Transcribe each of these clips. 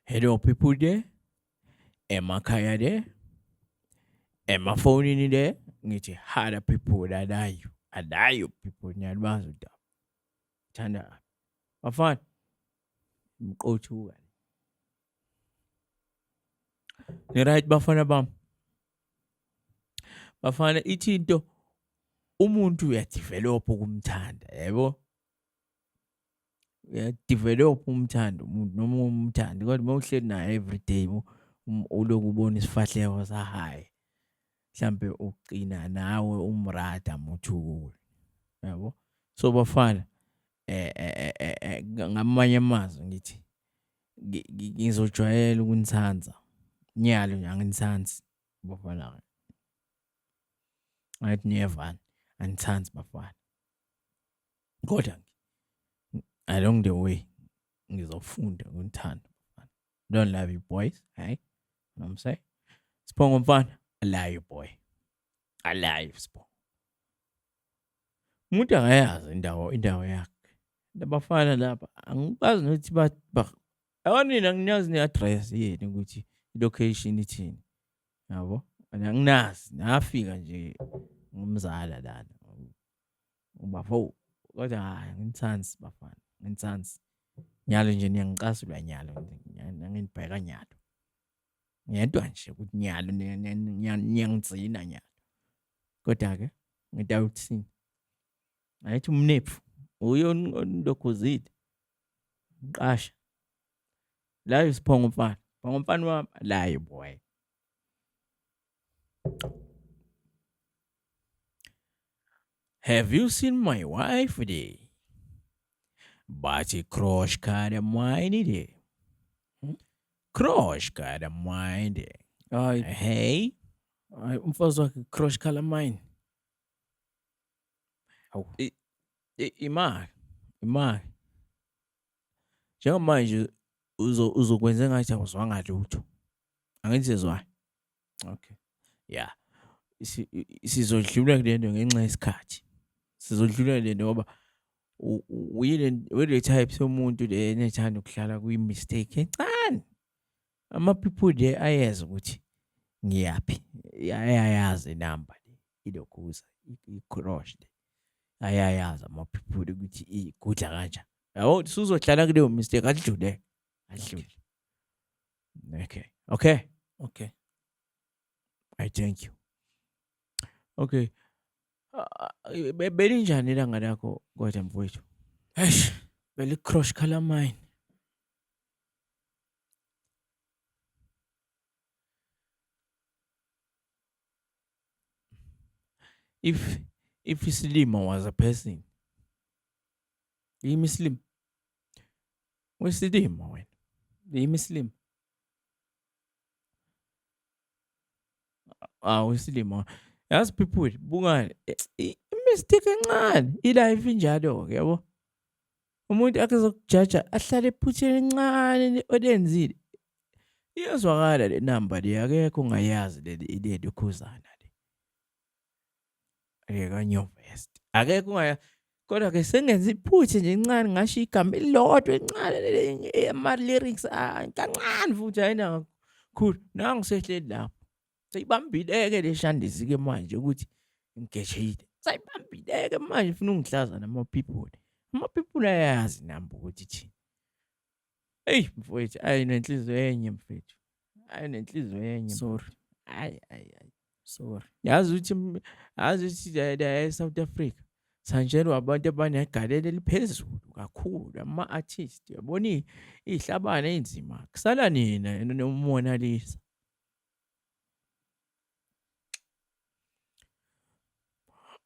Hello people there, emakhaya there, emafonini there, ngithi hada people adayo, adayo people niyalwazi udaba. Thanda bafana mqothuka. Ni right bafana bami. Bafana ithi into umuntu uyadevelop ukumthanda yebo. Uyadevelop umthando umuntu noma umthandi kodwa uma uhleli naye everyday uloku ubona isifahleko sahayi mhlampe uqina nawe umrada muthukule yabo. So bafana eh, eh, eh, eh ngamanye amazwi ngithi ngizojwayela ukunithanda nyalo nje anginithandi bafana, ngathi niyevana anithandi bafana. Kodwa along the way ngizofunda ukunithanda bafana. Don't love you boys, hey? You know what I'm saying? Sibongo mfana, I love you boy. I love you Sibongo. Umuntu akayazi indawo indawo yakhe. Labafana lapha angikwazi nokuthi ba yabo nina anginazi ne-address yenu ukuthi i-location ithini. Yabo? Anginazi nafika nje ngumzala lana. Ubafo kodwa hayi anginithandi bafana, anginithandi. Nyalo nje niyangicasula nyalo nangibheka nyalo. Ngedwa nje ukuthi nyalo niyangigcina nyalo. Kodwa-ke ngitawuthini? Ayithi umnephu uye onilokhuzile. Ngiqasha. La isiphongo mfana. Phongo mfana wami la boy. Have you seen my wife there? Bathi crush kada mine there. Crush kada mine there. Hayi, Hey, hayi umfazi wakhe crush color mine. Hawu. Imali, imali. Njengamanje uzokwenza engathi awuzwanga lutho. Angithi sezwayo. Okay. Yeah. Sizodlula kule nto ngenxa yesikhathi. Sizodlula kule nto ngoba uyile wele type somuntu le enethanda ukuhlala kwi-mistake encane. Ama-people le ayeza ukuthi ngiyaphi. Ayayazi inamba le ilokhuza i-crush le. Ayayazi ama-people ukuthi igudla kanjani. Yabo suzohlala kuleyo mistake adlule. Adlule. Okay. Okay. Okay. I thank you. Okay. Belinjani ilanga lakho kodwa mfowethu? Eish, beli crush color mine. If isilima was a person. Yimi isilima. Wesilima wena. Yimi isilima. Ah, wesilima. Yazi people bukani i-mistake encane i-life injalo ke yabo. Umuntu akezokujaja ahlale ephutheni elincane olenzile. Iyazwakala le number le akekho ongayazi le le lokhuzana le. Eka-Nyovest. Akekho ongaya kodwa ke sengenza iphutha nje encane ngasho igama elilodwa encane ama-lyrics kancane futhi ayina kakhulu. Nangu sehleli lapho. Seyibambile-ke le shandisi-ke manje ukuthi ngigejile. Sayibambile-ke manje ifuna ungihlaza nama-people. Ama-people ayayazi namba ukuthi ithini. Eyi mfowethu, ayi nenhliziyo enye mfethu. Ayi nenhliziyo enye. Sorry. Ayi ayi ayi. Sorry. Yazi ukuthi yazi ukuthi la e-South Africa sanjelwa abantu abanegalelo eliphezulu kakhulu ama-artist uyabona iy'hlabane ey'nzima kusala nina noMona Lisa.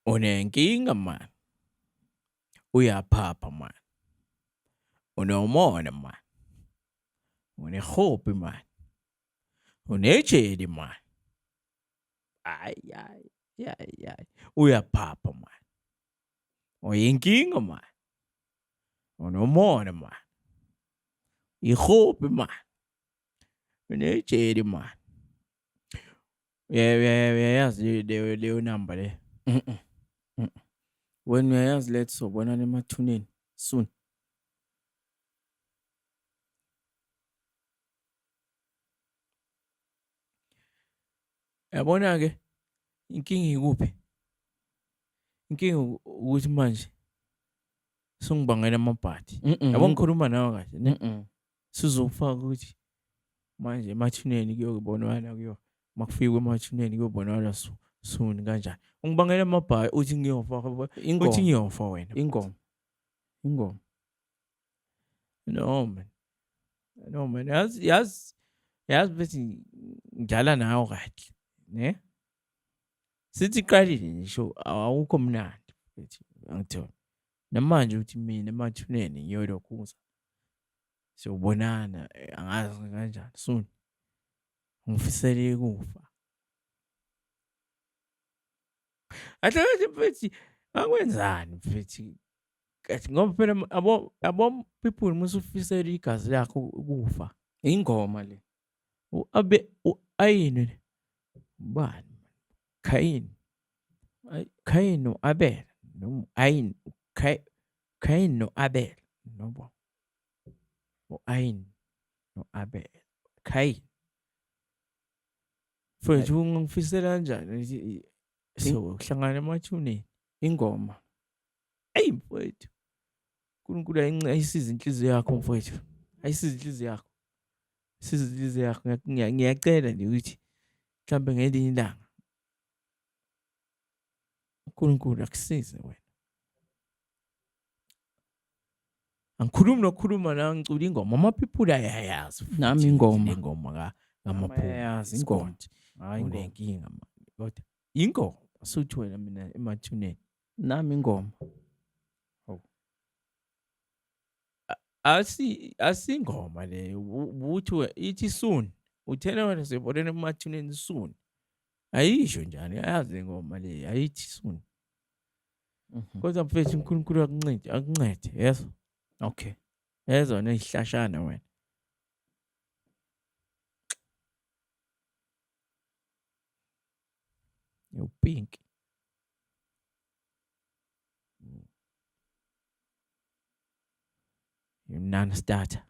Unenkinga man. Uyaphapha man. Unomona man. Unehobi man. Unejeli man. Hayi hayi hayi hayi. Uyaphapha man. Uyinkinga man. Unomona man. Ihobi man. Unejeli man. Uyayazi leyo leyo number le. Mhm. Wena uyayazi lethi sobonana emathuneni soon. Yabona-ke inkinga ikuphi? Inkinga ukuthi manje sungibangela amabhadi. Yabo ngikhuluma nawe kahle ne? Sizofaka ukuthi manje emathuneni kuyobonwana kuyo makufikwe emathuneni kuyobonwana soon kanjani. Ungibangela amabhayi uthi ngiyofa uthi ngiyofa wena. Ingoma. Ingoma. No man. No man. Yazi yazi yazi bethi ngidlala nawe kahle, ne? Sithi iqalile ngisho awukho mnandi bethi angithola. Namanje uthi mina emathuneni ngiyolokhuza. Siyobonana angazi kanjani soon. Ngifisele ukufa. Kahle kahle mfethu ngakwenzani mfethu? Kathi ngoba phela yabo yabo people musufisela igazi lakho ukufa. Ingoma le. Abe ayini le? Ubani? Cain. Cain no-Abel noma u-Ayin Cain no-Abel nobo u-Ayin no-Abel Cain. Mfethu ungangifisela kanjani so hlangana emathuneni ingoma. Eyi mfowethu. uNkulunkulu ayisize inhliziyo yakho mfowethu. Ayisize inhliziyo yakho. Size inhliziyo yakho. Ngiyacela nje ukuthi mhlambe ngelinye ilanga uNkulunkulu akusize wena. Angikhulumi nokukhuluma la ngicula ingoma ama-people ayayazi futhi Nami ingoma. le ngoma kaMaphuma. Ayayazi ingoma. Hayi unenkinga mani kodwa ingoma suthi wena mina emathuneni. Nami ingoma. Asi asingoma le uthi ithi soon uthena wena sibonene emathuneni soon. Ayisho njani ayazi le ngoma le ayithi soon. Kodwa mfethu uNkulunkulu akuncede akuncede yezwa. Okay. Yezwa nezihlashana wena. Upink. You non-starter.